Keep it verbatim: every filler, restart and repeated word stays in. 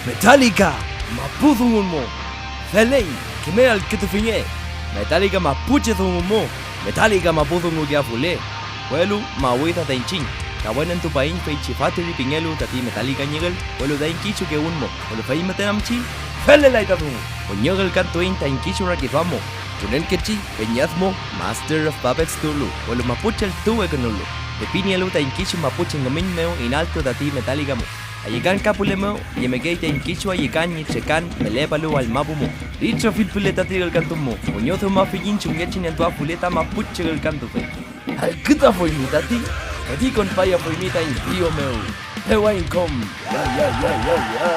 Metallica, mapu dungun mu. Feley, kimeltufinge. Metallica mapuche dungun mu. Metallica mapu dungukeafule. Welu mawi ta ta iñchiñ. Kawenentupaiñ feychi fatüri pingelu tati Metallica ñi egül, welu ta iñchiñ kisu kewün mu, welu fey müten am chi felelay ta dungu. Wiñokelkantuiñ ta iñchiñ rakiduam mu. Trunenkechi peñi ad mu Master of Puppets tuwlu, welu mapuche tuwekünulu, pepi nielu ta iñchiñ mapuche ngümiñ mew inaltu tati Metallica mu. Ayekan ka püle mew yemekey taiñ kisu ayekan ñi trekan melepalu wall mapu mu. Itrofill püle tati ülkantun mu, wiñodumafiyiñ chumngechi nentuafule ta mapuche ülkantufel. Allkütuafuymi tati, tati konpayafuymi taiñ piyo mew. Pewayiñ kom. Ya, ya, ya, ya, ya.